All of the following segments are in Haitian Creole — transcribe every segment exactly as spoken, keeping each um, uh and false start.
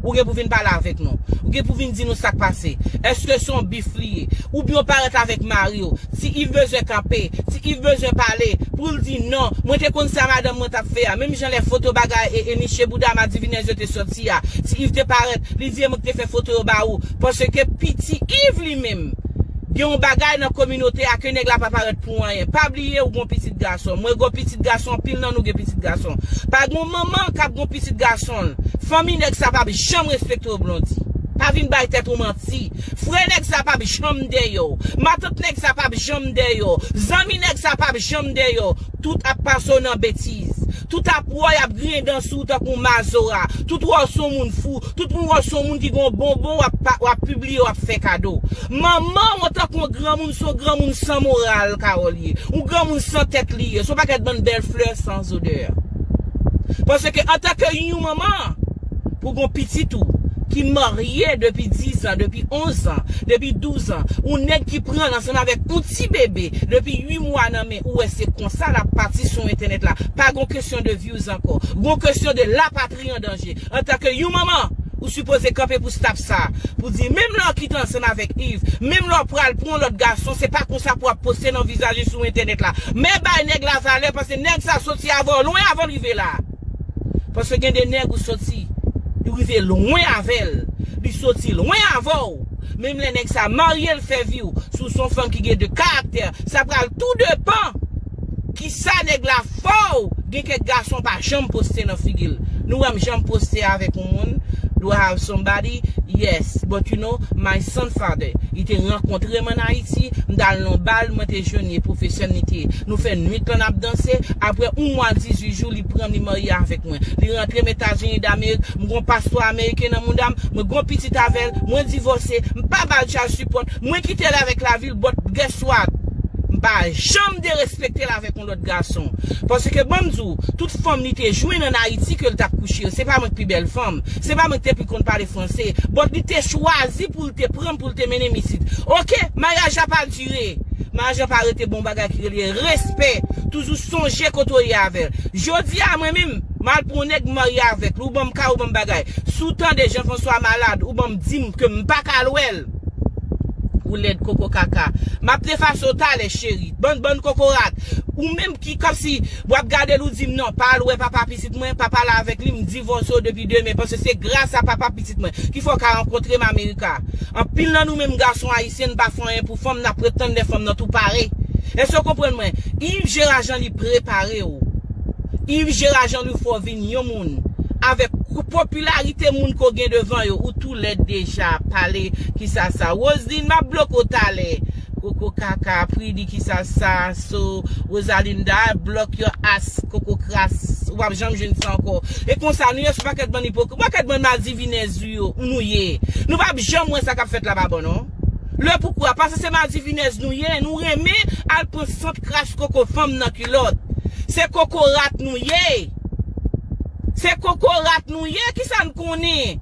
Ou gen pou vin pale avèk nou. Ou gen pou vin di nou sa k pase. Èske se yon bif li ye? Oubyen w parèt avèk mari w? Ti Iv bezwen kanpe. Ti Iv bezwen pale. Pou l di non. Mwen te konn sa madanm mwen t ap fè a. Menm jan lè foto bagay e, e niche bouda madivinèz yo te sòti a. Ti Iv te parèt. Li di e mwen ki te fè foto yo ba ou. Paske piti Iv li menm. Gen yon bagay nan kominote a ke nèg la pa parèt pou anyen. Pa bliye ou gon pitit gason. Mwen gon pitit gason, anpil nan nou gen pitit gason. Pa gon manman k ap gon pitit gason l. Fanmi nèg sa p ap janm respekte w, Blondy. Pa vin bay tèt ou manti. Frè nèg sa p ap janm dèyè w. Matant nèg sa p ap janm dèyè w. Zanmi nèg sa p ap janm dèyè w. Tout ap pase w nan betiz. Tout ap wè w, y ap griyen dan sou w tankou mazora. Tout wè w se yon moun fou. Tout moun wè w se yon moun ki gen yon bonbon w ap, pa- w ap pibliye, w ap fè kado. Manman w antanke yon granmoun, se yon granmoun san moral, Carole ye. Yon granmoun san tèt li ye. Se yon pakèt bann bèl flè san zodè. Paske antanke yon manman, pou gon pitit ou ki marye depi diz an, depi onz an, depi douz an, yon nèg ki pran l ansanm avèk yon ti bebe depi uit mwa nan men ou, wè se konsa l ap pati sou entènèt la. Pa gon kesyon de views ankò. Gon kesyon de lapatri an danje. Antanke yon manman, ou sipoze kanpe pou stop sa. Pou di, menm lè w kite ansanm avèk Iv, menm lè w pral pran yon lòt gason, se pa konsa pou w ap poste nan vizaj li sou entènèt la. Men bay nèg la valè, paske nèg sa soti avè w lwen avan l rive la. Paske gen de nèg ou soti, ou rive lwen avè l. Li soti lwen avè w. Menm lè nèg sa marye l fè vi w, si w se yon fanm ki gen de karaktè, sa pral tou depan kisa nèg la fè w. Gen kèk gason pa janm poste nan figi l. Nou wè m janm poste avèk yon moun? Do I have somebody? Yes, but you know, my son father, li te rankontre m ann Ayiti, m t al nan bal, mwen te jwenn li, pwofesè m li te ye. Nou fè nwit lan n ap danse, apre yon mwa dizuit jou, li pran m, li marye avèk mwen. Li rantre m Etazini Damerik, m gon paspò ameriken nan mouda m, mwen gon pitit avè l, mwen divòse, m pa ba l child support, mwen kite l avèk lavi l, but guess what? M pa janm derespekte l avèk yon lòt gason. Paske ban m di w, tout fanm li te jwenn ann Ayiti ke l t ap kouche yo, se pa mwen k pi bèl fanm, se pa mwen k te pi konn pale franse, but li te chwazi pou l te pran m, pou l te mennen m isit. Oke, maryaj la pa dire. Maryaj la pa rete bon bagay ki rele respè. Toujou sonje kote w ye avè l. Jodi a, mwen menm, m al pran yon nèg m marye avèk li, ou ban m kay, ou ban m bagay. Si w tande Jean François malad, ou ban m di m ke m pa ka al wè l. Ou lèd koko kaka. M ap defase w talè, cheri. Bann, bann kokorat. Ou menm ki kòmsi w ap gade l, ou di m non, pa al wè papa pitit mwen, pa pale avèk li, m divòse w depi demen, paske se gras a papa pitit mwen ki fè w ka rankontre m Amerika. Anpil nan nou menm gason ayisyen, n pa fè anyen pou fanm, n ap ret tann lè fanm nan tou pare. Èske w konprann mwen? Yves Gérard Jean li prepare w. Yves Gérard Jean li fè w vin yon moun. Avèk popilarite moun ke w gen devan yo, ou tou lèd deja, pale, kisa sa. Roseline, m ap bloke w talè. Koko kaka, Pridi, kisa sa, so, Rosalinda, block your ass, koko kras, ou p ap janm jwenn sa ankò. E konsa, nou ye sou pakèt bann ipokrit, pakèt bann madivinèz ou yo, nou ye. Nou p ap janm wè sa k ap fèt la pa bon, non. Le poukwa, paske se madivinèz nou ye, nou renmen al pran sant kras koko fanm nan kilòt. Se kokorat nou ye. Se kokorat nou ye, kisa n konnen?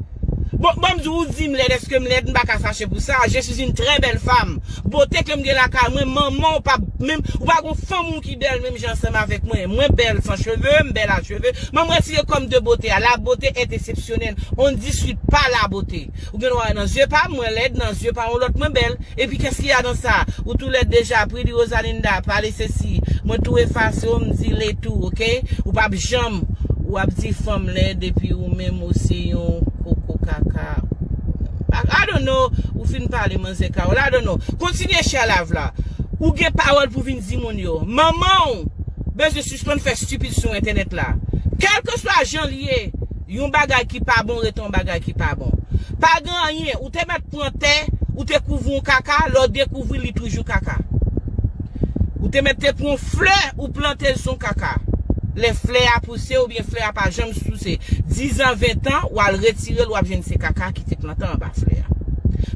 Bon, bon, m di w, ou di m lèd, èske m lèd? M pa ka fache pou sa. Je suis une très belle femme. Bote ke m gen lakay mwen, manman w pa menm, ou pa gon fanm ou ki bèl menm jan ansanm avèk mwen. Mwen bèl san cheve, m bèl a cheve. Ban m retire kòm de bote a. La beauté est exceptionnelle. On ne discute pas la beauté. Ou gen dwa wè nan zye pa m, mwen lèd, nan zye pa yon lòt, mwen bèl. Epi qu'est-ce qu'il y a dans ça? Ou tou lèd deja, Pridi Rosalinda, pale sesi. Mwen tou efase w, m di le tou, oke? Ou p ap janm, w ap di fanm lèd epi ou menm ou se yon koko kaka. I, I don't know, ou fin pale manzè Carole, I don't know. Kontinye share live la. Ou gen pawòl pou vin di moun yo. Manman w bezwen sispann fè stupid sou entènèt la. Kèlkeswa jan l ye, yon bagay ki pa bon rete yon bagay ki pa bon. Pa gen anyen, ou te mèt pran tè, ou te kouvri yon kaka, lè w dekouvri li toujou kaka. Ou te mèt te pran yon flè, ou plante l sou yon kaka. Lè flè a pouse oubyen flè a pa janm pouse, diz an, ven an, w al retire l, w ap jwenn se kaka ki te plante anba flè a.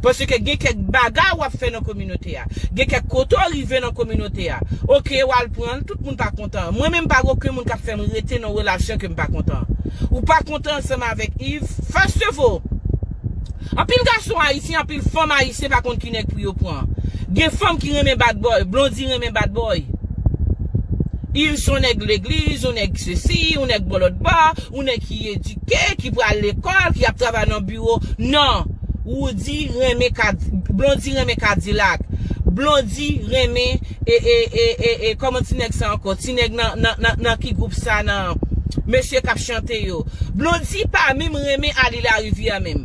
Paske gen kèk bagay w ap fè nan kominote a. Gen kèk kote w rive nan kominote a. Oke, w al pran l, tout moun pa kontan. Mwen menm pa gen okenn moun k ap fè m rete nan relasyon ke m pa kontan. Ou pa kontan ansanm avèk Yves, first of all. Anpil gason ayisyen, anpil fanm ayisyen pa konn ki nèg pou yo pran. Gen fanm ki renmen bad boy, Blondy renmen bad boy. Ils sont nèg legliz, yon nèg sesi, yon nèg bò lòt bò, yon nèg ki edike, ki pral lekòl, ki ap travay nan biwo. Non. Roody renmen kad, Blondy renmen Kadilak. Blondy renmen, e, e, e, e, e, kòman ti nèg sa ankò? Ti nèg nan, nan, nan, nan ki gwoup sa nan mesye k ap chante yo? Blondy pa menm renmen Ali Larivière menm.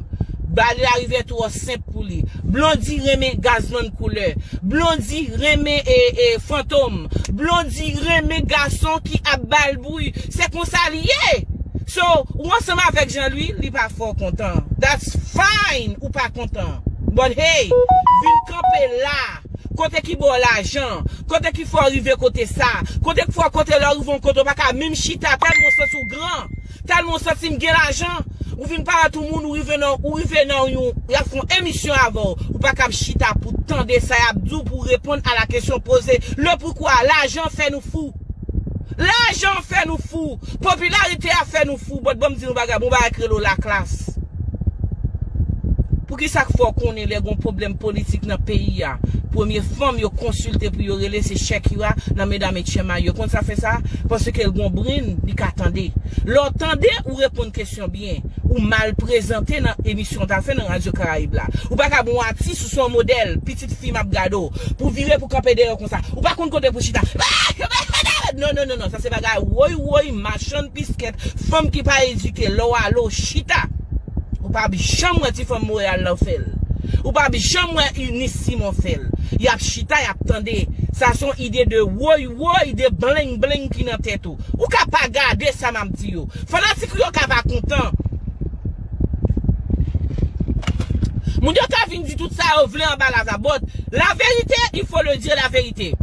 Bali Larivière twò senp pou li. Blondy renmen Gazman Koulè. Blondy renmen, e, e, Fantom. Blondy renmen gason ki ap ba l bri. Se konsa li ye. So, ou ansanm avèk Jean Louis, li pa fè w kontan. That's fine, ou pa kontan. But hey, vin kanpe la. Kote ki ba w lajan? Kote ki fè w rive kote sa? Kote ki fè w kote lè w rive yon kote w pa ka menm chita tèlman w santi w gran? Tèlman w santi m gen lajan? Ou vin parèt yon moun, ou rive nan, ou rive nan yon, y ap fè yon emisyon avè w. Ou pa kab chita pou tande sa y ap di w, pou reponn a la kesyon poze. Le poukwa? Lajan fè nou fou. Lajan fè nou fou. Popilarite a fè nou fou. But ban m di nou bagay, bon bagay k rele w laklas. Poukisa k fè w konnen lè gon pwoblèm politik nan peyi a, premye fanm yo konsilte pou yo rele se Shakira nan Medam Etchema yo? Konn sa fè sa? Paske l gon brenn, li ka tande. Lè w tande, ou reponn kesyon byen. Ou mal prezante nan emisyon w t al fè nan Radyo Karayib la. Ou pa ka bon atis, ou se yon modèl, pitit fi m ap gade w. Pou vire pou kanpe dèyè w konsa. Ou pa konn kote pou chita. Non, non, non, non. Sa se bagay woy, woy, machann piskèt, fanm ki pa edike. Lè w ale w chita. Ou pa janm wè ti fanm Monreyal lan fè l. Ou pa janm wè Eunice Simon fè l. Y ap chita, y ap tande. Sa se yon ide de woy, woy, de bleng, bleng ki nan tèt ou. Ou ka pa gade sa m ap di yo. Fanatik ou yo ka pa kontan. Moun yo ka vin di tout sa yo vle anba la vabòt. La vérité, il faut le dire la vérité.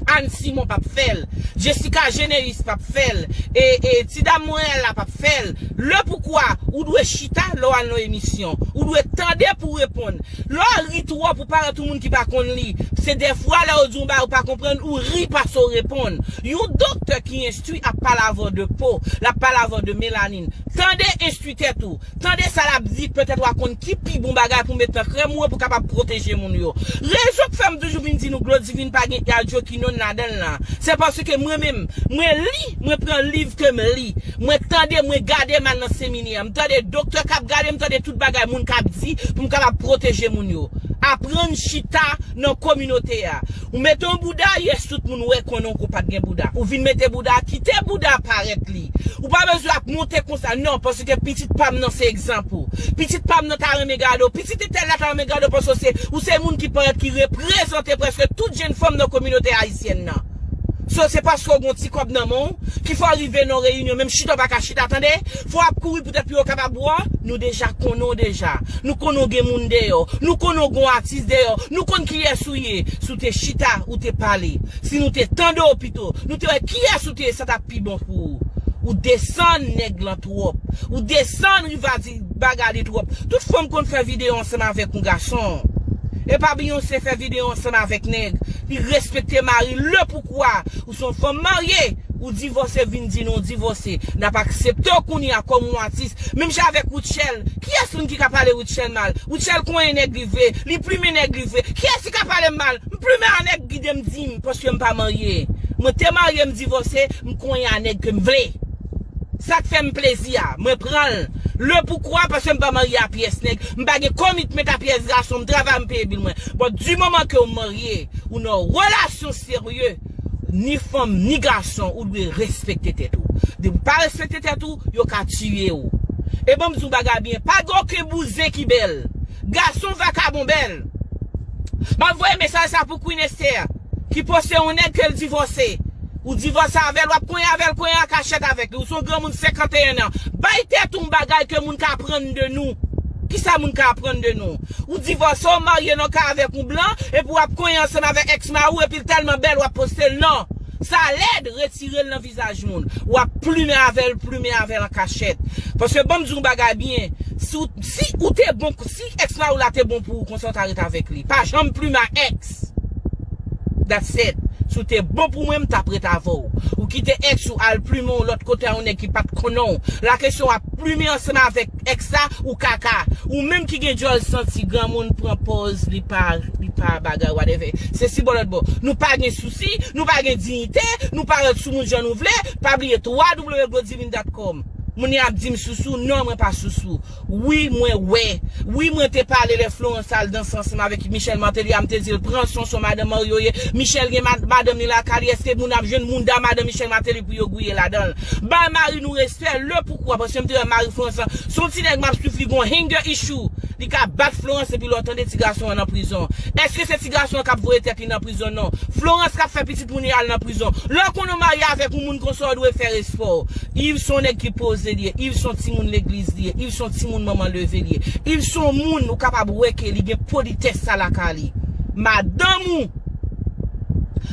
Anne Simon p ap fè l. Jessica Généus p ap fè l. E, e ti dam Monreyal la p ap fè l. Le poukwa, ou dwe chita lè w al nan emisyon. Ou dwe tande pou w reponn. Lè w ri twòp, ou parèt yon moun ki pa konn li. Se dèfwa lè yo di yon bagay ou pa konprann, ou ri pase w reponn. Yon doktè ki enstwi ap pale avè w de po, l ap pale avè w de melanin. Tande, enstwi tèt ou. Tande sa l ap di, petèt w a konn ki pi bon bagay pou met nan krèm ou an pou kapab pwoteje moun yo. Rezon k fè m toujou vin di nou Glodivine pa gen adyokinoz ladan l la, se paske mwen menm, mwen li, mwen pran liv ke m li, mwen tande, mwen gade, m al nan seminè, m tande doktè k ap gade, m tande tout bagay moun k ap di pou m kapab pwoteje moun yo. Aprann chita nan kominote a. Ou mete yon bouda, yes, tout moun wè konnen w pa t gen bouda. Ou vin mete bouda, kite bouda parèt li. Ou pa bezwen ap monte konsa, non, paske pitit pa m nan se egzanp ou. Pitit pa m nan ta renmen gade w. Pitit entèl la ta renmen gade w, paske w se, ou se moun ki parèt ki reprezante prèske tout jenn fanm nan kominote ayisyèn nan. So, se paske w gen yon ti kòb nan men w, ki fè w rive nan yon reyinyon, menm chita w pa ka chita, tande? Fò w ap kouri poutèt pou yo kapab wè w. Nou deja konnen w deja. Nou konnen w gen moun dèyè w. Nou konnen w gen yon atis dèyè w. Nou konn kiyès ou ye. Si w te chita, ou te pale. Si nou te tande w pito, nou te wè kiyès ou te ye, sa t ap pi bon pou ou. Ou desann nèg lan twòp. Ou desann Rivadi bagay li twòp. Tout fanm konn fè videyo ansanm avèk yon gason. E pa Beyoncé fè videyo ansanm avèk nèg. Li respekte mari l. Le poukwa? Ou se yon fanm marye. Ou divòse, vin di nou w divòse. N ap aksepte w kounye a kòm yon atis. Menm jan avèk Rutshelle. Kiyès moun ki ka pale Rutshelle mal? Rutshelle konyen nèg li vle. Li plimen nèg li vle. Kiyès ki ka pale m mal? M plimen a nèg ki kite m di m, paske m pa marye. Mwen te marye, m divòse, m konyen a nèg ke m vle. Sa k fè m plezi a, mwen pran l. Le poukwa? Paske m pa marye a pyès nèg. M pa gen komitment a pyès gason. M travay, m peye bil mwen. But di moman ke w marye, ou nan relasyon serye, ni fanm, ni gason, ou dwe respekte tèt ou. Depi w pa respekte tèt ou, yo ka tiye w. E ban m di w bagay byen, pa gen okenn bouzen ki bèl. Gason vakabon bèl. M ap voye mesaj sa pou Queen Esther, ki poste yon nèg ke l divòse. Ou divòse avè l, w ap konyen avè l, konyen an kachèt avèk li. Ou se yon granmoun senkanteyen an. Bay tèt ou yon bagay ke moun ka aprann de nou. Kisa moun ka aprann de nou? Ou divòse, w marye nan kay avèk yon blan, epi w ap konyen ansanm avèk èks mari w, epi l tèlman bèl, w ap poste l. Non. Sa lèd, retire l nan vizaj moun. W ap plimen avè l, plimen avè l an kachèt. Paske ban m di w yon bagay byen. Si w, si ou te bon, si èks mari w la te bon pou ou, konsa w ta ret avèk li. Pa janm plimen a èks. That's it. Si w te bon pou mwen, m t ap ret avè w. Ou kite èks ou al plimen w lòt kote a yon nèg ki pa t konnen w. La kesyon w ap plimen ansanm avèk èks la, ou kaka. Ou menm ki gen djòl santi, granmoun pran pòz, li pa, li pa bagay, whatever. Se si bò lòt bò. Nou pa gen sousi, nou pa gen diyite, nou pa ret sou moun jan nou vle. Pa bliye w w w godivine dot com. Moun yo ap di m sousou, non, mwen pa sousou. Wi, mwen wè. Wi, mwen te pale lè Florence al danse ansanm avèk Michel Martelly a, m te di l, pran son, son madanm marye w ye. Michel gen mad-, madanm li lakay li, èske moun ap jwenn mounda madanm Michel Martelly pou yo gouye ladan l? Bay mari nou respè, le poukwa, paske m te wè mari Florence lan, se yon ti nèg m ap swiv li gon anger issue. Li ka bat Florence epi lè w tande ti gason an nan prizon. Èske se ti gason an k ap voye tèt li nan prizon? Non. Florence k ap fè pitit moun yo al nan prizon. Lè w konnen w marye avèk yon moun konsa, w dwe fè respè w. Yves se yon nèg ki poze li ye. Yves se yon timoun legliz li ye. Yves se yon timoun manman leve li ye. Yves se yon moun ou kapab wè ke li gen politès sa lakay li. Madanm ou,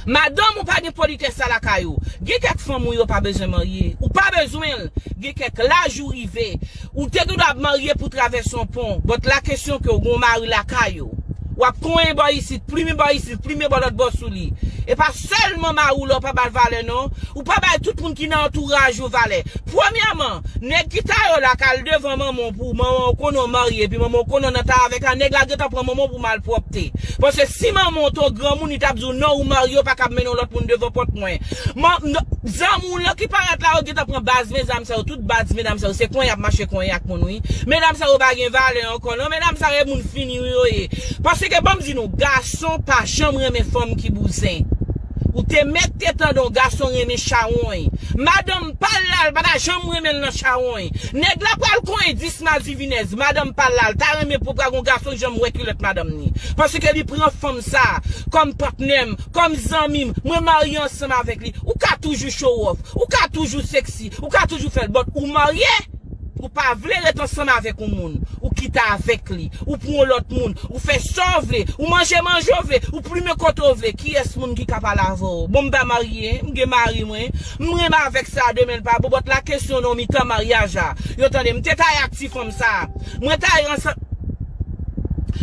madanm ou pa gen politès sa lakay ou. Gen kèk fanm ou yo pa bezwen marye. Ou pa bezwen l. Gen kèk laj ou rive. Ou te gen dwa ap marye pou travèse yon pon. But la kesyon ke w gen yon mari lakay ou. W ap konyen bò isit, plimen bò isit, plimen bò lòt bò sou li. E pa sèlman mari w la w pa ba l valè non. Ou pa bay tout moun ki nan antouraj ou valè. Premyèman, nèg ki ta yo la k al devan manman w pou manman w konnen w marye, epi manman w konnen w nan ta avèk la, nèg la gentan pran manman w pou malpwòpte. Paske si manman w te yon granmoun, li t ap di w non, ou marye, w pa ka ap mennen yon lòt moun devan pòt mwen. Man, n-, zanmi w lan ki parèt la, yo gentan pran baz medam sa yo, tout baz medam sa yo, se konyen y ap mache konyen ak moun wi. Medam sa yo pa gen valè ankò non, medam sa yo e moun fini wi yo ye. Paske ban m di nou, gason pa janm renmen fanm ki bouzen. Ou te mèt te tande yon gason renmen chawony. Madanm pa l la, l pa ta janm renmen l nan chawony. Nèg la pral konyen dis madivinèz, madanm pa l la, l ta renmen pou pral gon gason janm wè kilòt madanm ni. Paske li pran fanm sa kòm patnè m, kòm zanmi m, mwen marye ansanm avèk li. Ou ka toujou show off, ou ka toujou sexy, ou ka toujou fè l, but ou marye. Ou pa vle ret ansanm avèk yon moun. Ou kite avèk li. Ou pran yon lòt moun. Ou fè sa w vle. Ou manje manje w vle. Ou plimen kote w vle. Kiyès moun ki ka pale avè w? Bon, m pa marye. M gen mari mwen. M renmen avèk sa demen l pa bon. But la kesyon nan mitan maryaj la. Yo tande. M te ta ye ak ti fanm sa. Mwen ta ye ansanm.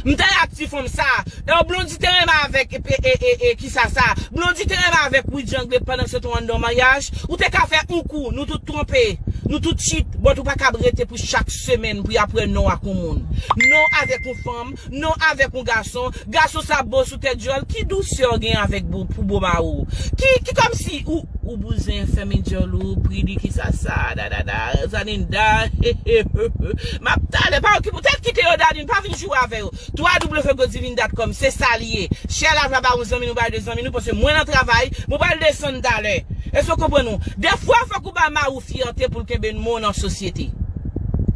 M ta ye ak ti fanm sa. E Blondy te renmen avèk e, e, e, e, kisa sa? Blondy te renmen avèk Widiangle pandan se tan anndan maryaj. Ou te ka fè yon kou, nou tout twonpe, nou tout chit, but ou pa kab rete pou chak semèn pou y ap wè non ak yon moun. Non avèk yon fanm, non avèk yon gason, gason sa bo sou tèt djòl, ki dousè w gen avèk bo, pou bo mari w? Ki, ki kòmsi ou, ou bouzen fèmen djòl ou, pridi kisa sa, da, da, da, zaninda, he, he, he, he. M ap talè, pa okipe w, tèt kite yo, Dadin, pa vin joure avè yo. w w w godivine dot com, se sa li ye. Share live la ba yon zanmi nou, ba de zanmi nou, paske mwen nan travay, mwen pral desann talè. Èske w konprann nou? Dèfwa, fòk ou ba mari w fyète pou l kenbe non w nan sosyete.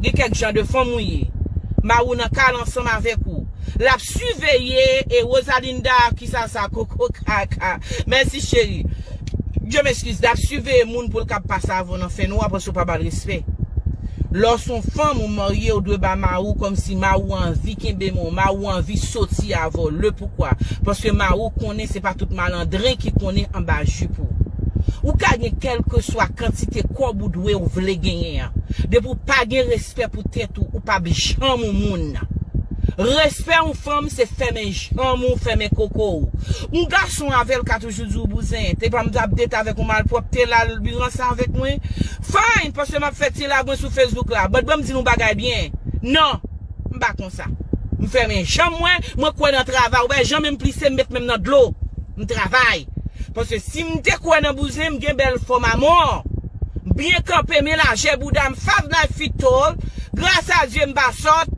Gen kèk jan de fanm ou ye. Mari w nan kay la ansanm avèk ou. L ap siveye e Rosalinda, kisa sa, koko kaka. Mèsi, cheri. Je m'excuse, l ap siveye moun pou l kab pase avè w nan fènwa, paske w pa ba l respè. Lè w se yon fanm, ou marye, ou dwe ba mari w kòmsi mari w anvi kenbe men w, mari w anvi soti avè w. Le poukwa? Paske mari w konnen se pa tout malandren ki konnen anba jip ou. Ou ka gen kèlkeswa kantite kòb ou dwe ou vle genyen an. Depi w pa gen respè pou tèt ou, ou p ap janm yon moun. Respè yon fanm, se fèmen janm ou, fèmen koko w. Yon gason avè l ka toujou di w bouzen. Te pa m t ap date avèk yon malpwòpte la, l ranse avèk mwen. Fine, paske m ap fè ti lagwen sou Facebook la. But ban m di nou bagay byen. Non, m pa konsa. M fèmen janm mwen, mwen kwè nan travay. Ou wè, jan menm plise, m met men m nan dlo. M travay. Paske si m te kwè nan bouzen, m gen bèl fòm a mò. M byen kanpe, men lajè bouda m, five nine feet tall. Gras a Dye, m pa sòt.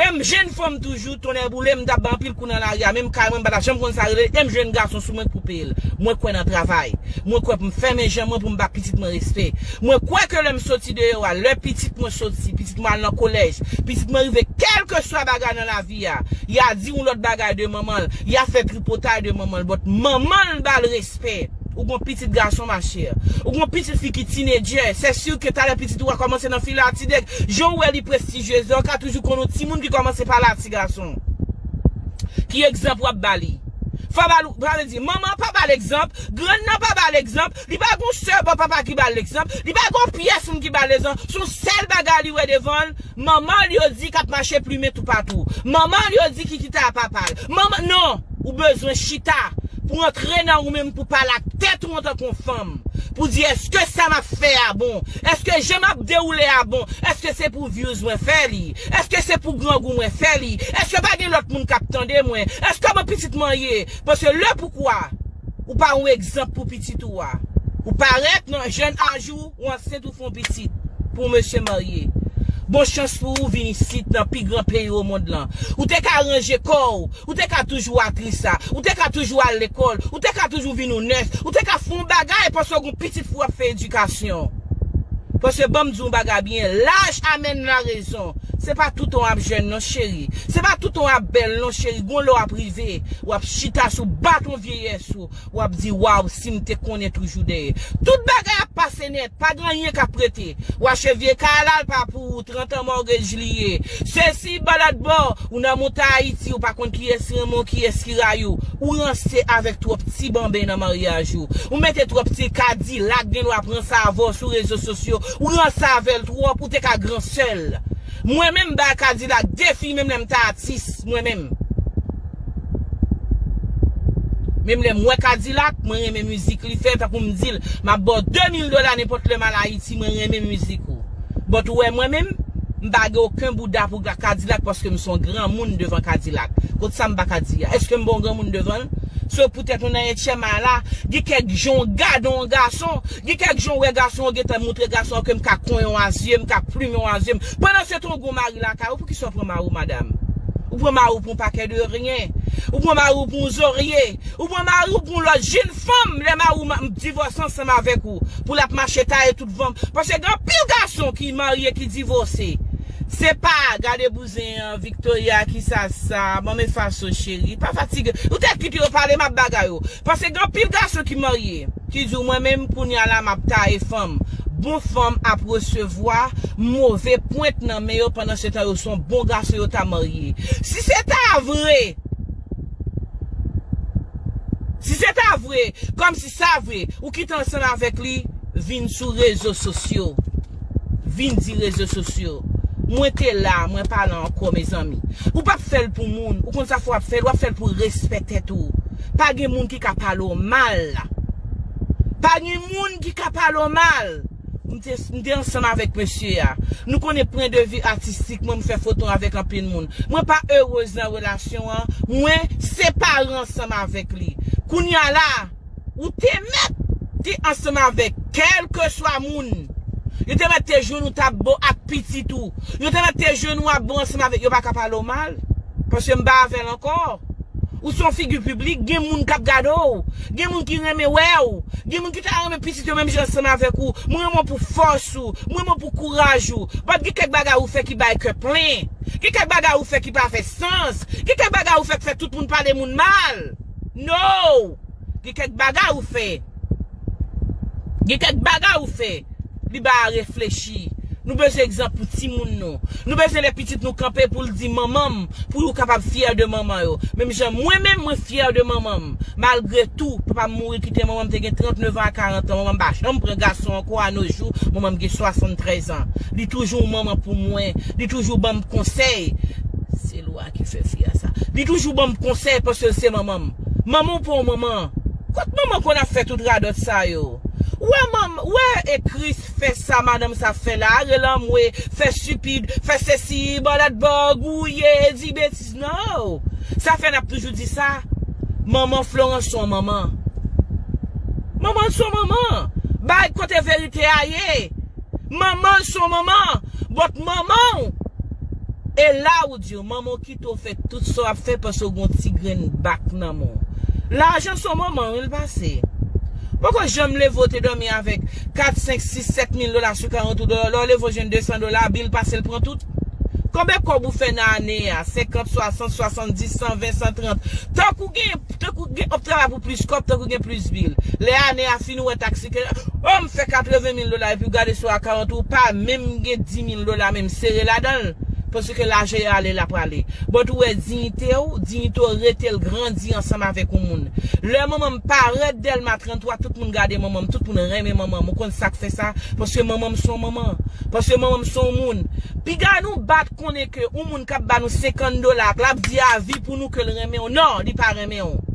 E m jèn fanm toujou, tonnè boule, m t ap bay anpil kou nan lari a, menm kay mwen, m pa t ap janm konn sa rele, e m jwenn gason sou mwen k pou peye l. Mwen kwè nan travay. Mwen kwè pou m fèmen jan mwen pou m ba pitit mwen respè. Mwen kwè ke lè m soti deyò a, lè pitit mwen soti, pitit mwen al nan kolèj, pitit mwen rive, kèlkeswa bagay nan lavi a, y a di yon lòt bagay de manman l, y a fè tripotay de manman l, but manman l ba l respè. Ou gon pitit gason, ma chère. Ou gon pitit fi ki tinedjè. Se si ke talè pitit ou a kòmanse nan filati dèk. Jan w wè li prestijyez la, ou ka toujou konn yon timoun ki kòmanse pale a ti gason. Ki egzanp w ap ba li? Fò ba l, sa vle di, manman pa ba l egzanp, grann nan pa ba l egzanp, li pa gon sè bò papa ki ba l egzanp, li pa gon pyès moun ki ba l egzanp. Se yon sèl bagay li wè devan l, manman l yo di k ap mache plimen toupatou. Manman l yo di ki kite a papa l. Manman, non, ou bezwen chita. pou antre nan ou menm, pou pale ak tèt ou antanke yon fanm, pou di, èske sa m ap fè a bon? Èske jan m ap dewoule a bon? Èske se pou views mwen fè li? Èske se pou grangou mwen fè li? Èske pa gen lòt moun k ap tande mwen? Èske mwen pitit mwen ye? Paske le poukwa, ou pa yon egzanp pou pitit ou a. Ou parèt nan jèn aj ou, ou ansent, ou fè yon pitit pou mesye marye. Bon chans pou ou vin isit nan pi gran peyi o mond lan. Ou te ka ranje kò w, ou te ka toujou aktris la, ou te ka toujou al lekòl, ou te ka toujou vin yon nès, ou te ka fè yon bagay paske w gen yon pitit pou w ap fè edikasyon. Paske ban m di w yon bagay byen, laj amèn larezon. Se pa toutan w ap jèn non cheri. Se pa toutan w ap bèl non cheri. Gon lè w ap rive, w ap chita sou baton vyeyès ou, w ap di, waw, si m te konnen toujou dèyè. Tout bagay ap pase nèt, pa gen anyen k ap rete. W achte vye kay la, l pa pou ou, trant an mortgage li ye. Sesi, balad bò, ou nan montay Ayiti, ou pa konn kiyès ki renmen w, kiyès ki rayi w. Ou ranse avèk twòp ti banben nan maryaj ou. Ou mete twòp ti Kadilak, gen dwa pran sa avè w sou rezo sosyo. Ou ranse avè l twòp, ou te ka gran sè l. Mwen menm, m bay Kadilak defi, menm lè m te atis, mwen menm. Menm lè m wè Kadilak, mwen renmen mizik li fè, tankou m di l, m ap ba w de mil dola nenpòt lè m al Ayiti, mwen renmen mizik ou. But ou wè mwen menm, m pa gen okenn bouda pou Kadilak paske m se yon granmoun devan Kadilak. Kot sa m pa ka di a? Èske m pa yon granmoun devan l? So poutèt ou nan etyèm ay la, gen kèk jan w gade yon gason, gen kèk jan w wè gason, w gentan montre gason an ke m ka konyen w a zye, m ka plimen w a zye m. Pandan se tan w gen yon mari lakay ou, poukisa w pran mari w, madanm? Ou pran mari w pou yon pakèt de ryen. Ou pran mari w pou yon zorye. Ou pran mari w pou yon lòt jenn fanm. Lè mari w ma- divòse ansanm avèk ou, pou l ap mache taye tout vanm. Paske gen anpil gason ki marye, ki divòse. Se pa, gade bouzen an, Victoria, ki sa sa, ban m efase w cheri. Pa fatige. Ou te kite yo pale, m ap bagay yo. Paske gen anpil gason ki marye, ki di w, mwen menm, kounye a la, m ap taye fanm. Bon fanm ap resevwa move pwent nan men yo, pandan se tan yo se yon bon gason, yo ta marye. Si se ta vre, si se ta vre, kòmsi sa vre, ou kite ansanm avèk li, vin sou rezo sosyo. Vin di rezo sosyo. Mwen te la, mwen pa la ankò, mezanmi. Ou p ap fè l pou moun. Ou konn sa fè w ap fè l? W ap fè l pou respè tèt ou. Pa gen moun ki ka pale w mal. Pa gen moun ki ka pale w mal. M te, m te ansanm avèk mesye a. Nou konnen pwen de vi atistik mwen, m fè foto avèk anpil moun. Mwen pa erez nan relasyon an. Mwen separe ansanm avèk li. Kounye a la, ou te mèt te ansanm avèk kèlkeswa moun. Yo te mèt te jwenn ou t ap bon ak pitit ou. Yo te mèt te jwenn ou ap bon ansanm avèk, yo pa ka pale w mal. Paske m pa avè l ankò. Ou se yon figi piblik, gen moun k ap gade w. Gen moun ki renmen wè w. Gen moun ki ta renmen pitit yo menm jan ansanm avèk ou. Mwen renmen w pou fòs ou. Mwen renmen w pou kouraj ou. But gen kèk bagay ou fè ki bay kè plen. Gen kèk bagay ou fè ki pa fè sans. Gen kèk bagay ou fè k fè tout moun pale moun mal. No! Gen kèk bagay ou fè. Gen kèk bagay ou fè. Li ba a reflechi. Nou bezwen egzanp pou timoun nou. Nou bezwen lè pitit nou kanpe pou l di manman m, pou yo kapab fyè de manman yo. Menm jan mwen menm, mwen fyè de manman m. Malgre tou, papa m mouri kite manman m te gen trannnev an a karant an. Manman m pa janm pran gason ankò a no jou. Manman m gen swasanntrèz an. Li toujou yon manman pou mwen. Li toujou ban m konsèy. Se lwa ki fè fi a sa. Li toujou ban m konsèy paske l se manman m. Manman w pa w manman. Kot manman konn ap fè tout radòt sa yo? Ou wè manm, ou wè e Kris fè sa madanm sa fè la, rele anmwe, fè stipid, fè sesi, bò lòt bò, gouye, di betiz, no! Sa fè n ap toujou di sa. Manman Florence se yon manman. Manman se yon manman. Bay kote verite a ye. Manman se yon manman. But manman w, e la ou di w, manman w kite w fè tout sa w ap fè paske w gen yon ti grenn bak nan men w. Lajan se yon manman wi l pase. Poko janm leve w te dòmi avèk kat, senk, sis, sèt mil dola sou kont ou, lè w leve w jwenn de san dola, bil pase l pran tout. Konbyen kòb ou fè nan ane a? Senkant, swasant, swasanndis, san ven, san trant. Tank ou gen, tank ou gen, w ap travay pou plis kòb, tank ou gen plis bil. Lè ane a fini, ou wè taksi ke, o, m fè katreven mil dola, epi w gade sou akawont ou, ou pa menm gen dis mil dola menm sere ladan l. Paske lajan yo ale, l ap prale. But ou wè diyite w, diyite w rete l grandi ansanm avèk yon moun. Lè manman m parèt Dèlma tranntwa, tout moun gade manman m, tout moun renmen manman m. Ou konn sa k fè sa? Paske manman m se yon manman. Paske manman m se yon moun. Piga nou bat konnen ke yon moun k ap ba nou senkant dola, l ap di avi pou nou ke l renmen w. Non, li pa renmen w.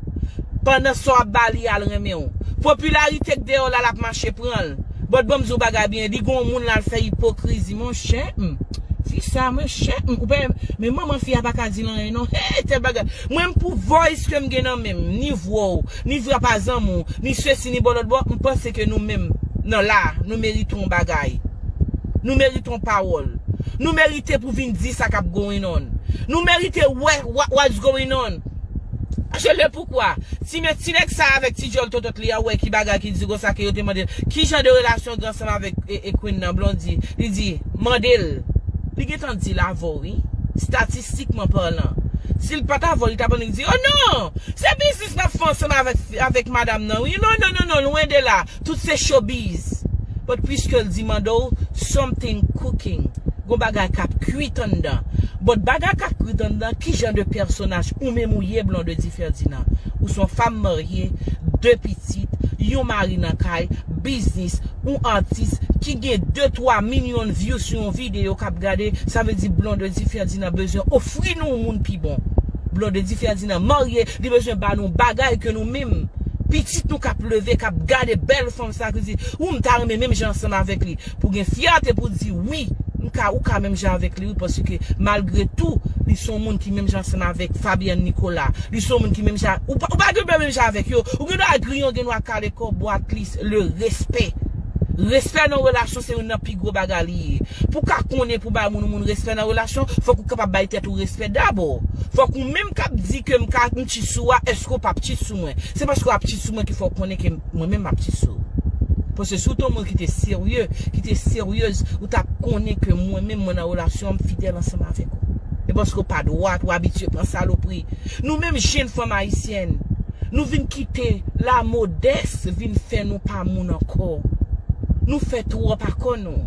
Pandan sa w ap ba li a, l renmen w. Popilarite k dèyè w la, l ap mache pran l. But ban m di w bagay byen, li gon moun la, l fè ipokrizi, monchè. Hmm. Fi sa, monchè. Hmm, ou pa, men manman fi a pa ka di l anyen, non. Hey, tèl bagay. Mwen, m pou voice ke m gen nan men m, ni vwa w, ni vwa pa zanmi w, ni sesi, ni bò lòt bò, m panse ke nou menm, nan la, nou merite yon bagay. Nou merite yon pawòl. Nou merite pou vin di sa k ap going on. Nou merite wè what, what's going on. Paske le poukwa, ti men ti nèg sa avèk ti djòl totot li a, wè ki bagay ki di konsa ke yo te mande l, ki jan de relasyon w gen ansanm avèk e, e Queen nan, Blondy? Li di, mande l. Li gentan di l avè w, wi. Statistikman palan. Si l pa t avè w, li t ap annik di, oh non! Se biznis m ap fè ansanm avèk, avèk madanm nan, wi. Non, non, non, non, lwen de la. Tout se showbiz. But piske l di mande w, something cooking. Gon bagay k ap kwit anndan. But bagay k ap kwit anndan, ki jan de pèsonaj ou menm ou ye, Blondedy Ferdinand? Ou se yon fanm marye, de pitit, yon mari nan kay, biznis, yon atis ki gen de twa milyon view sou yon videyo k ap gade, sa vle di Blondedy Ferdinand bezwen ofri nou yon moun pi bon. Blondedy Ferdinand marye, li bezwen ba nou bagay ke nou menm, pitit nou k ap leve, k ap gade bèl fanm sa, ki di, ou m ta renmen menm jan ansanm avèk li. Pou gen fyète pou di, wi, m ka, ou ka menm jan avèk li, wi, paske malgre tou, li se yon moun ki menm jan ansanm avèk Fabienne Nicolas. Li se yon moun ki menm jan, ou pa, ou pa gen dwa menm jan avèk yo. Ou gen dwa griyen, ou gen dwa kale kò, but at least le respect. Respè nan relasyon se youn nan pi gwo bagay li ye. Pou w ka konnen pou bay moun, moun respè nan relasyon, fòk ou kapab bay tèt ou respè dabò. Fòk ou menm k ap di ke m ka, m cheat sou ou a, èske w p ap cheat sou mwen? Se paske w ap cheat sou mwen ki fè w konnen ke mwen menm m ap cheat sou ou. Paske si w te yon moun ki te serye, ki te seryez, ou t ap konnen ke mwen menm mwen nan relasyon an, m fidèl ansanm avèk ou. E paske w pa dwat, ou abitye pran salopri. Nou menm jèn fanm ayisyèn, nou vin kite lamodès vin fè nou pa moun ankò. Nou fè twòp akò nou.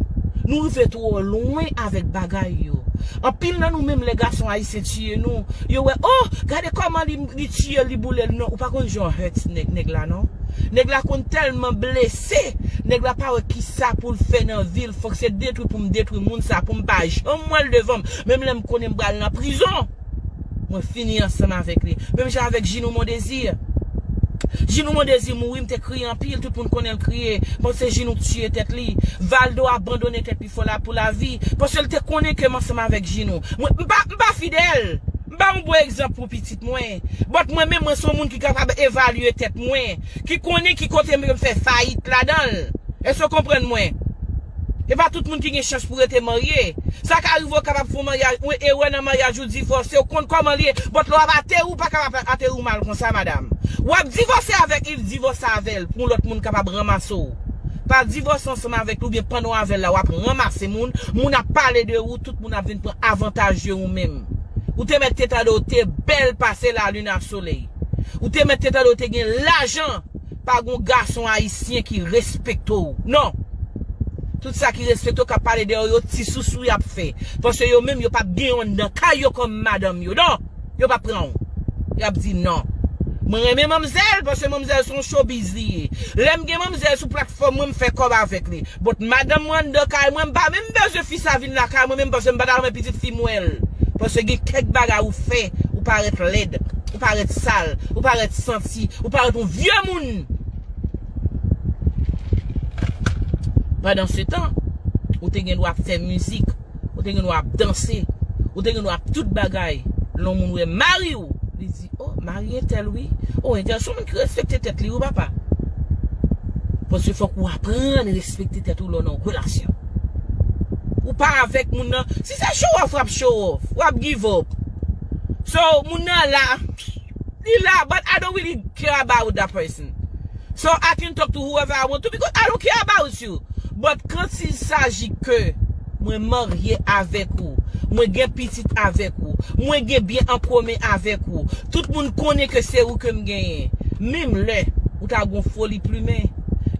Nou rive twò lwen avèk bagay yo. Anpil nan nou menm lè gason ayisyen tiye nou, yo wè, oh, gade kòman li, li tiye l, li boule l. Non, ou pa konn jan w hurt nèg, nèg la non. Nèg la konn tèlman blese, nèg la pa wè kisa pou l fè nan vi l. Fòk se detwi pou m detwi moun sa, pou m pa janm wè l devan m. Menm lè m konnen m pral nan prizon, mwen fini ansanm avèk li. Menm jan avèk Ginou Mondésir. Ginou Mondésir mouri, m te kriye anpil, tout moun konnen l kriye. Panse Ginou k tiye tèt li. Valdo abandone tèt li fò la pou lavi. Paske l te konnen ke m ansanm avèk Ginou. Mwen, m pa, m pa fidèl. M ba yon bon egzanp pou pitit mwen. But mwen menm, mwen se yon moun ki kapab evalye tèt mwen, ki konnen ki kote m fè fayit ladan l. Èske w konprann mwen? E pa tout moun ki gen chans pou rete marye. Sa ka rive w kapab fè yon maryaj, yon erè nan maryaj ou divòse, ou konn kòman l ye, but lè w ap ateri, ou pa kapab ateri w mal konsa, madanm. W ap divòse avèk li, divòse avè l, pou yon lòt moun kapab ranmase w. Pa divòse ansanm avèk li oubyen pandan w avè l la, w ap ranmase moun, moun ap pale de ou, tout moun ap vin pran avantaj de ou menm. Ou te mèt te tande w te bèl pase lalin a solèy. Ou te mèt te tande w te gen lajan. Pa gon gason ayisyen ki respekte w. Non. Tout sa ki respekte w k ap pale dèyè w, yo ti sousou y ap fè. Paske yo menm, yo p ap gen youn nan kay yo kòm madanm yo. Non. Yo p ap pran w. Y ap di non. Mwen renmen manmzèl, paske manmzèl se yon showbiz li ye. Lè m gen manmzèl sou platfòm mwen, m fè kòb avèk li. But madanm mwen anndan kay mwen, m pa menm bezwen fi sa vin lakay mwen menm, paske m pa ta renmen pitit fi m wè l. Paske gen kèk bagay ou fè, ou parèt lèd, ou parèt sal, ou parèt santi, ou parèt yon vye moun. Pandan se tan, ou te gen dwa ap fè mizik, ou te gen dwa ap danse, ou te gen dwa ap tout bagay. Lè yon moun wè mari w, li di, oh, mari entèl wi. Oh, entèl se yon moun ki respekte tèt li wi papa. Paske fòk ou aprann respekte tèt ou lè w nan yon relasyon. Ou pa avèk moun nan. Si se show off, w ap show off. W ap give up. So, moun nan la, li la, but I don't really care about that person. So, I can talk to whoever I want to because I don't care about you. But quand il s'agit que mwen marye avèk ou, mwen gen pitit avèk ou, mwen gen byen an komen avèk ou, tout moun konnen ke se ou ke m genyen. Menm lè ou ta gon foli plimen,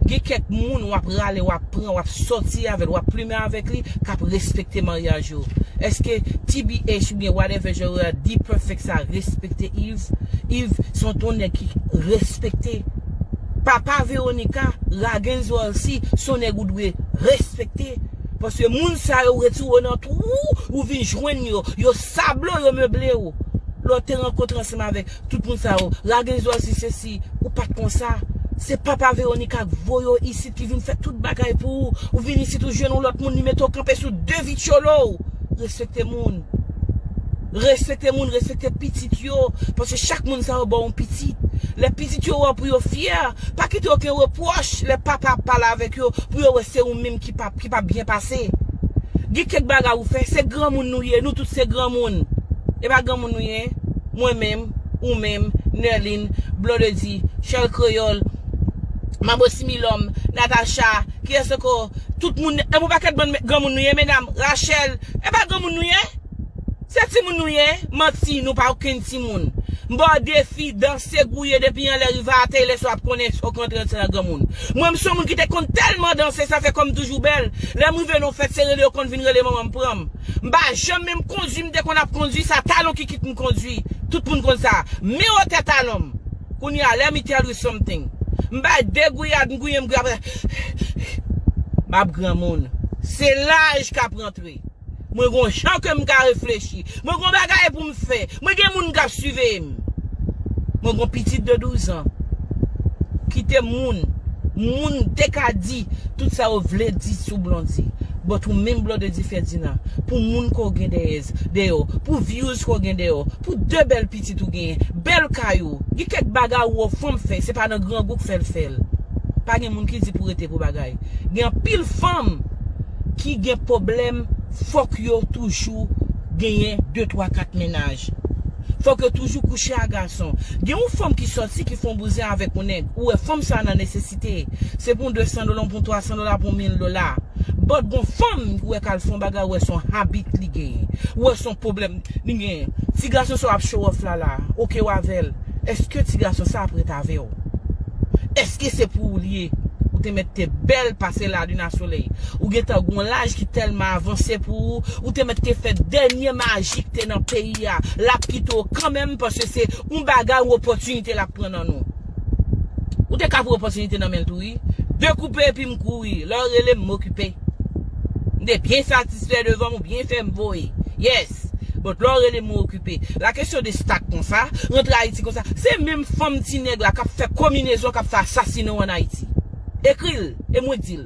gen kèk moun w ap rale, w ap pran, w ap sòti avè l, w ap plimen avèk li, k ap respekte maryaj yo. Èske T B H oubyen whatever genre de D-Perfect sa respekte Yves? Yves se yon nèg ki respekte. Papa Veronica, Ragenzwell si, se yon nèg ou dwe respekte. Paske moun sa yo retire w nan twou, ou vin jwenn yo. Yo sable w, yo meble w. Lè w te rankontre ansanm avèk tout moun sa yo, Ragenzwèl si sesi, ou pa t konsa. Se papa Veronica k voye w isit ki vin fè tout bagay pou ou. Ou vin isit, ou jwenn yon lòt moun, li mete w kanpe sou de vityolo w. Respekte moun. Respekte moun, respekte pitit yo. Paske chak moun sa yo ba w yon pitit. Lè pitit yo wè w pou yo fyè, pa kite okenn repwòch lè papa ap pale avèk yo pou yo wè se ou menm ki pa, ki pa byen pase. Gen kèk bagay ou fè, se granmoun nou ye, nou tout se granmoun. E pa granmoun nou ye? Mwen menm, ou menm, Nerline, Blondedy, Chèl Kreyòl, Manbo Similòm, Natacha, kiyès ankò? Tout moun, e pou pakèt bann granmoun nou ye, medam, Rachel, e pa granmoun nou ye? Se timoun nou ye? Manti, nou pa okenn timoun. M ba w defi, danse, gouye depi anlè rive atè, lè sa w ap konnen èske w ka antre ansanm ak granmoun. Mwen, m se yon moun ki te konn tèlman danse, sa fè kò m toujou bèl. Lè m rive nan yon fèt, se rele yo konn vin rele manman m pran m. M pa janm menm kondui, m te konn ap kondui, sa talon ki kit m kondui. Tout moun konn sa. Men wotè talon m. Kounye a, let me tell you something. M bay de gouyad, m gouye, m gouye, apre, m ap granmoun. Se laj k ap rantre. Mwen gon jan ke m ka reflechi. Mwen gon bagay pou m fè. Mwen gen moun k ap siveye m. Mwen gon pitit de douz an. Kite moun, moun te ka di tout sa yo vle di sou Blondy. But ou menm Blondedy Ferdinand, pou moun ke w gen dèyè, dèyè w, pou views ke w gen dèyè w, pou de bèl pitit ou genyen, bèl kay ou, gen kèk bagay ou wè fanm fè, se pa nan grangou k fè l fè l. Pa gen moun ki di pou rete pou bagay. Gen anpil fanm ki gen pwoblèm, fòk yo toujou genyen de, twa, kat mennaj. Fòk yo toujou kouche a gason. Gen yon fanm ki sòti, ki fè yon bouzen avèk yon nèg. Ou wè fanm sa nan nesesite. Se pou yon de san dola, pou yon twa san dola, pou yon mil dola. But gon fanm ou wè k al fè yon bagay, ou wè se yon habit li genyen. Ou wè se yon pwoblèm li genyen. Ti gason sa w ap show off la la, oke w avè l. Èske ti gason sa ap ret avè w? Èske se pou ou li ye? Ou te mèt te bèl pase lalin a solèy. Ou gentan gon laj ki tèlman avanse pou ou. Ou te mèt te fè dènye maji k te nan peyi a. L ap kite w kanmenm paske se yon bagay, yon opòtinite l ap pran nan nou. Ou te ka pran opòtinite nan men l tou wi. Dekoupe epi m kouri. Lè w rele m, m okipe. M te byen satisfè devan m, ou byen fè m voye. Yes. But lè w rele m, ou okipe. La kesyon de stat konsa, rantre Ayiti konsa, se menm fanm ti nèg la k ap fè konbinezon, k ap fè asasinen w ann Ayiti. Ekri l, e mwen di l.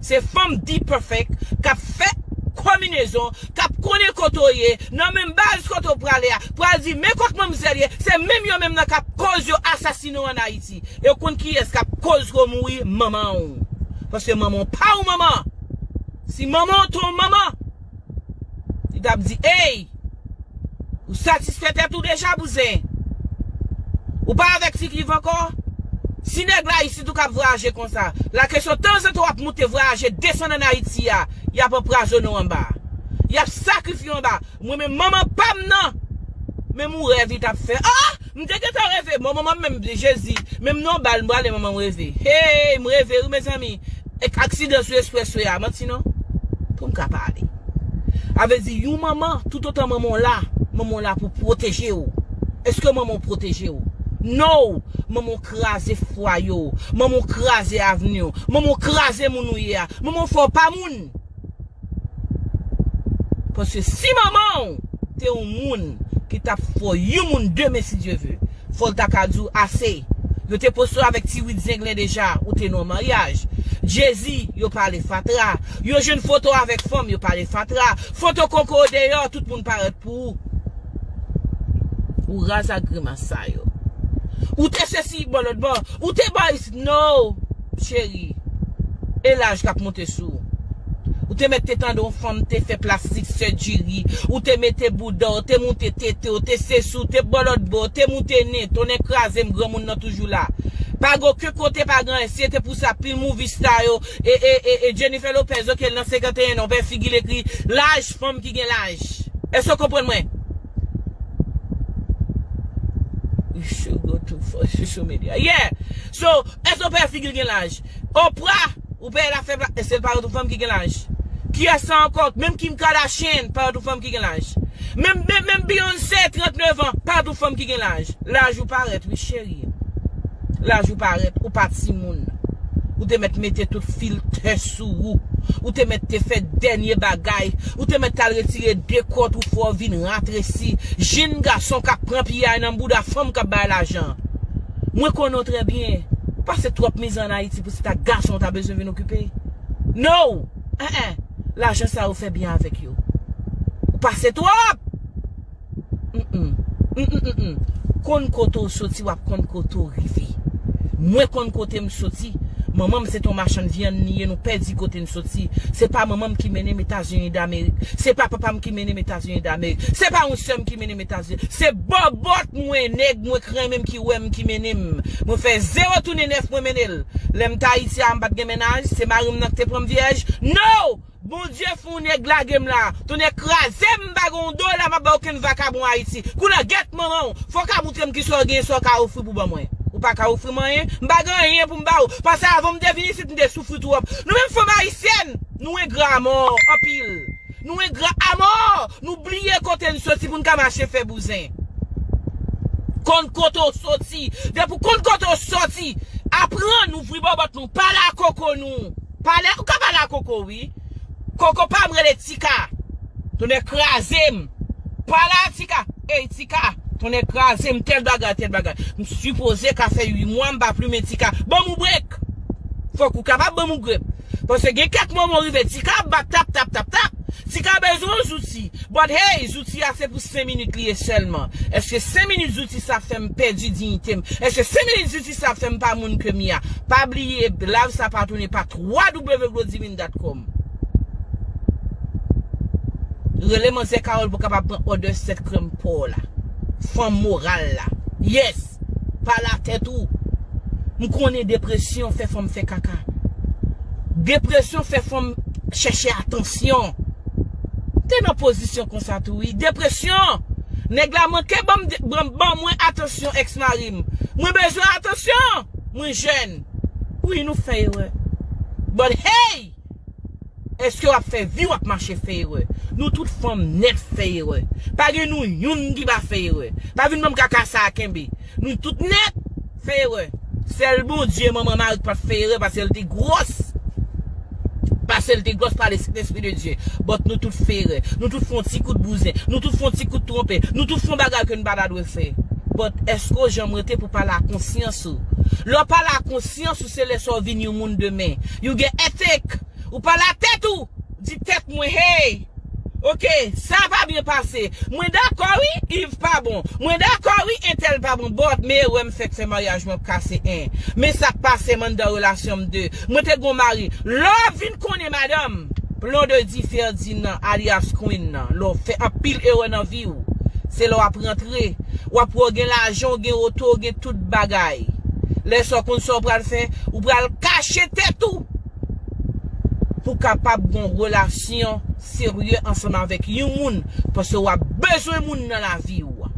Se fanm D-Perfect k ap fè konbinezon, k ap konnen kote w ye, nan menm baz kote w prale a, pral di, men kot manmzèl ye, se menm yo menm nan k ap koz yo asasinen w ann Ayiti. E w konn kiyès k ap koz ke w mouri? Manman w. Paske manman w pa yon manman. Si manman w te yon manman, li t ap di, ey, ou satisfè tèt ou deja, bouzen? Ou pa avèk Ti Cliff ankò? Si nèg la isit ou k ap vwayaje konsa, la kesyon tanzantan w ap moute vwayaje desann ann Ayiti a, y ap anpwazonnen w anba. Y ap sakrifye w anba. Mwen menm manman pa m nan. Menm yon rèv li t ap fè. Ah! M te gentan reve. Bon, manman m menm, Jezi. Menm nan yon bal, m prale manman m reve. Hey, m reve, wi, mezanmi. Ek aksidan sou espreswe a, manti non? Pou m ka pale. A vle di, yon manman, toutotan manman w la, manman w la pou pwoteje w. Èske manman w pwoteje w? No! Manman w kraze fwaye w. Manman w kraze avni w. Manman w kraze moun ou ye a. Manman w fè w pa moun. Paske si manman w te yon moun ki t ap fè yon moun demen, si Dye ve, fò l ta ka di w ase. Yo te poste w avèk ti wid zenglen deja, ou te nan maryaj. Jezi, yo pale fatra. Yo jwenn foto avèk fanm, yo pale fatra. Foto koko w deyò, tout moun parèt pou ou. Ou raz ak grimas sa yo. Ou te sesi bò lòt bò. Ou te bò isit. No, cheri. E laj k ap monte sou ou. Ou te mèt te tande yon fanm te fè plastik surgery. Ou te mete bouda w, te moute tete w, te sesi w, te bò lòt bò, te moute nen, tonnè kraze m, granmoun nan toujou la. Pa gen okenn kote, pa gen anyen. Si se te pou sa, pil movie star yo, e, e, e, e Jennifer Lopez, oke, l nan senkanteyen an, w pè figi l ekri laj, fanm ki gen laj. Èske w konprann mwen? You should go to for social media. Yeah. So, èske w pè figi l gen laj? Oprah, ou pè la fè pla-, èske l parèt yon fanm ki gen laj? Kiyès sa ankò? Menm Kim Kardashian parèt yon fanm ki gen laj. Menm, menm, menm Beyoncé, trannèf an, parèt yon fanm ki gen laj. Laj ou parèt, wi, cheri. Laj ou parèt, ou pa timoun. Ou te mèt mete tout filtè sou ou. Ou te mèt te fè dènye bagay. Ou te mèt t al retire de kòt ou fè w vin rantre si. Jenn gason k ap pran piyay nan bouda fanm k ap bay lajan. Mwen konnen w trè byen. Ou pase twòp mizè ann Ayiti pou se ta gason w ta bezwen vin okipe. No! En, en. Lajan sa yo fè byen avèk yo. Ou pase twòp! Mm, mm. Mm, mm, mm, mm. Konn kote w soti, w ap konn kote w rive. Mwen konn kote m soti. Manman m se t on machann vyann li ye, nou pèdi kote n soti. Se pa manman m ki mennen m Etazini Damerik. Se pa papa m ki mennen m Etazini Damerik. Se pa yon sè m ki mennen m Etazini. Se bòbòt mwen, nèg mwen k renmen m, ki wè m, ki mennen m. Mwen fè zewo tounen nèf, mwen mennen l. Lè m t Ayiti a, m pa t gen mennaj, se mari m nan ki te pran m vyèj. No! Bondye fè yon nèg lage m la. Tonnè kraze m, m pa gen yon dola, m ap ba okenn vakabon Ayiti. Kounye a, gèt manman w. Fò w ka montre m kisa w gen, sa w ka ofri pou ban mwen. Ou pa ka ofri m anyen, m pa gen anyen pou m ba w. Paske avan m te vin isit, m te soufri twòp. Nou menm fanm ayisyèn, nou engra amò, anpil. Nou engra amò, nou bliye kote n soti pou n ka mache fè bouzen. Konn kote w soti. Depi w konn kote w soti, aprann ouvri bòbòt nou, pale a koko nou. Pale, ou ka pale a koko, wi. Koko pa m rele Tika. Tonnè kraze m. Pale a Tika. Ey, Tika. Tonnè kraze m, tèl bagay, tèl bagay. M sipoze ka fè uit mwa m pa plimen Tika. Ban m yon brek. Fòk ou kapab ban m yon brek. Paske gen kèk moman w rive, Tika ap bat tap, tap, tap, tap. Tika bezwen yon zouti. But hey, zouti a se pou senk minit li ye sèlman. Èske senk minit zouti sa fè m pèdi diyite m? Èske senk minit zouti sa fè m pa moun ke m ye a? Pa bliye, live sa pa tounen pa twa w w w glodivine dot com. Rele manzè Carole pou kapab pran òdè sèt krèm pa w la. Fanm moral la. Yes! Pale a tèt ou. M konnen depresyon fè fanm fè kaka. Depresyon fè fanm chèche atansyon. M te nan pozisyon konsa tou, wi. Depresyon! Nèg la manke ban m de- ban ban mwen atansyon, èks mari m. Mwen bezwen atansyon! Mwen jèn. Wi, nou fè erè. But hey! Èske w ap fè vi w ap mache fè erè? Nou tout fanm nèt fè erè. Pa gen nou youn ki pa fè erè. Pa vin ban m kaka sa a kenbe. Nou tout nèt fè erè. Sèl Bondye, manman mari k pa t fè erè paske l te gwòs. Paske l te gwòs pa Lespri de Dye. But nou tout fè erè. Nou tout fè yon ti kout bouzen. Nou tout fè yon ti kout twonpe. Nou tout fè yon bagay ke n pa ta dwe fè. But èske w janm rete pou pale a konsyans ou? Lè w pale a konsyans ou, se lè sa w vin yon moun de men. You get ethic. Ou pale a tèt ou. Di tèt mwen, hey! Oke, sa pa byen pase. Mwen dakò wi, Yves pa bon. Mwen dakò wi, entèl pa bon. But, men erè m fè k fè maryaj mwen ap kase, en. Men sa k pase m anndan relasyon m de. Mwen te gon mari. Lè w vin konnen madanm, Blondedy Ferdinand, alias Queen nan, lè w fè anpil erè nan vi w, se lè w ap rantre, w ap wè w gen lajan, w gen oto, w gen tout bagay. Lè sa w konn sa w pral fè, ou pral kache tèt ou. Pou kapab gon relasyon serye ansanm avèk yon moun, paske w ap bezwen moun nan lavi w.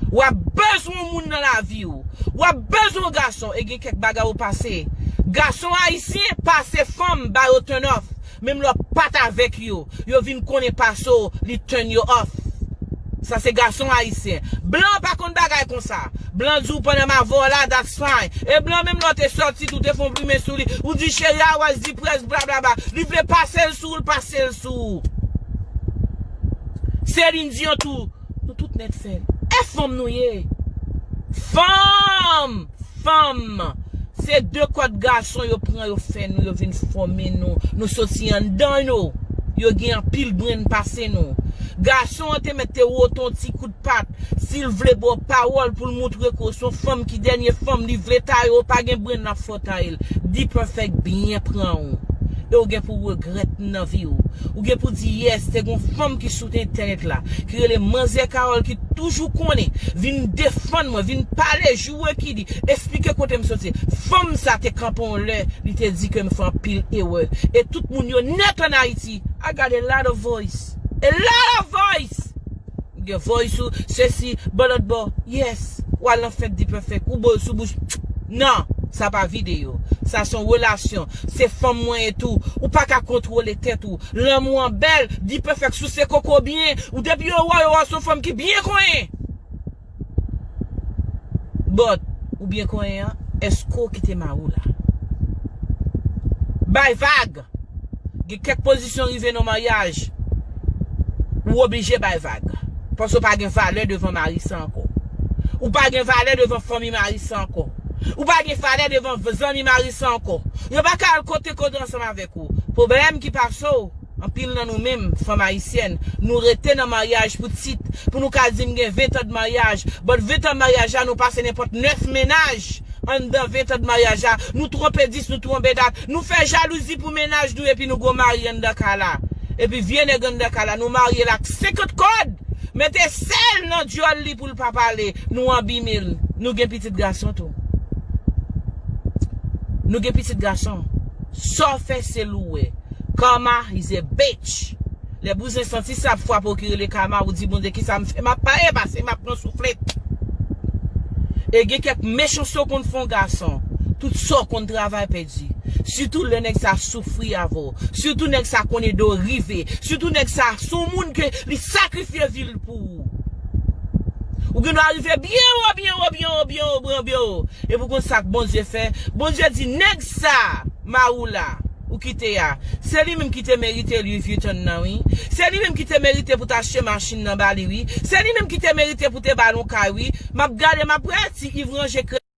W ap bezwen moun nan lavi w. W ap bezwen gason, e gen kèk bagay ou pase. Gason ayisyen pase fanm ba yo turn off. Menm lè w pa t avèk yo, yo vin konnen pase w, li turn yo off. Sa se gason ayisyen. Blan pa konn bagay konsa. Blan di w pandan m avè w la, that's fine. E blan menm lè w te sòti tou, te fè yon plimen sou li, ou di cheri a, w a di près, blablabla. Li vle pase l sou ou, l pase l sou ou. Celine Dion tou, nou tout nèt fè l. E fanm nou ye. Fanm! Fanm! Se de kòd gason yo pran, yo fè nou, yo vin fòme nou. Nou soti anndan yo. Yo gen anpil brenn pase nou. Gason an te mèt te wote yon ti kout pat. Si l vle ba w pawòl pou l montre ke w se yon fanm ki dènye fanm, li vle taye w, pa gen brenn l ap fè w taye l. D-Perfect byen pran w. E w gen pou regrèt nan vi w. Ou gen pou di, yes, te gon fanm ki sou entènèt la, ki rele Manzè Carole, ki toujou konnen, vin defann mwen, vin pale, joure ki di, esplike kote m soti. Fanm sa te kanpe yon lè, li te di ke m fè anpil erè. E tout moun yo nèt ann Ayiti. I got a lot of voice. A lot of voice! Ou gen voice ou, sesi, bò lòt bò. Yes. W al nan fèt D-Perfect. Ou bo l sou bouch. Non, sa pa videyo. Sa se yon relasyon. Se fanm mwen ye tou. Ou pa ka kontwole tèt ou. Lanmou an bèl. D-Perfect souse koko byen. Ou depi yo wè w, yo wè w se yon fanm ki byen konyen. But, ou byen konyen an, èske w kite mari w la? Bay vag. Gen kèk pozisyon rive nan maryaj, ou oblije bay vag. Paske w pa gen valè devan mari sa ankò. Ou pa gen valè devan fanmi mari sa ankò. Ou pa gen valè devan zanmi mari sa ankò. Yo pa ka al kote kote ansanm avèk ou. Pwoblèm ki pase w, anpil nan nou menm, fanm ayisyèn, nou rete nan maryaj pou tit, pou nou ka di m gen ven tan de maryaj. But ven tan maryaj la, nou pase nenpòt nèf mennaj anndan ven tan de maryaj la. Nou twonpe dis, nou twonpe dat. Nou fè jalouzi pou mennaj nou epi nou gon mari anndan kay la. Epi vye nèg anndan kay la, nou marye l ak senkant kòd. Mete sèl nan dyòl li pou l pa pale. Nou abime l. Nou gen pitit gason tou. Nou gen pitit gason. Sa w fè se l ou wè. Karma is a bitch. Lè bouzen santi sa ap frape w ki rele karma, ou di, Bondye, kisa m fè? M ap pale pase m ap pran souflèt. E gen kèk mechanste w konn fè yon gason. Tout sa w konn travay pèdi. Sitou lè nèg sa soufri avè w. Sitou nèg sa konn ede w rive. Sitou nèg sa se yon moun ke li sakrifye vi l pou ou. Ou gen dwa rive byen wo, byen wo, byen wo, byen wo, byen wo, byen wo. Epi w konn sa k Bondye fè? Bondye di, nèg sa, mari w la, ou kite a, se li menm ki te merite Louis Vuitton nan, wi. Se li menm ki te merite pou t achte machin nan ba li, wi. Se li menm ki te merite pou te ba l yon kay, wi. M ap gade, m ap wè si Yves ranje kredi.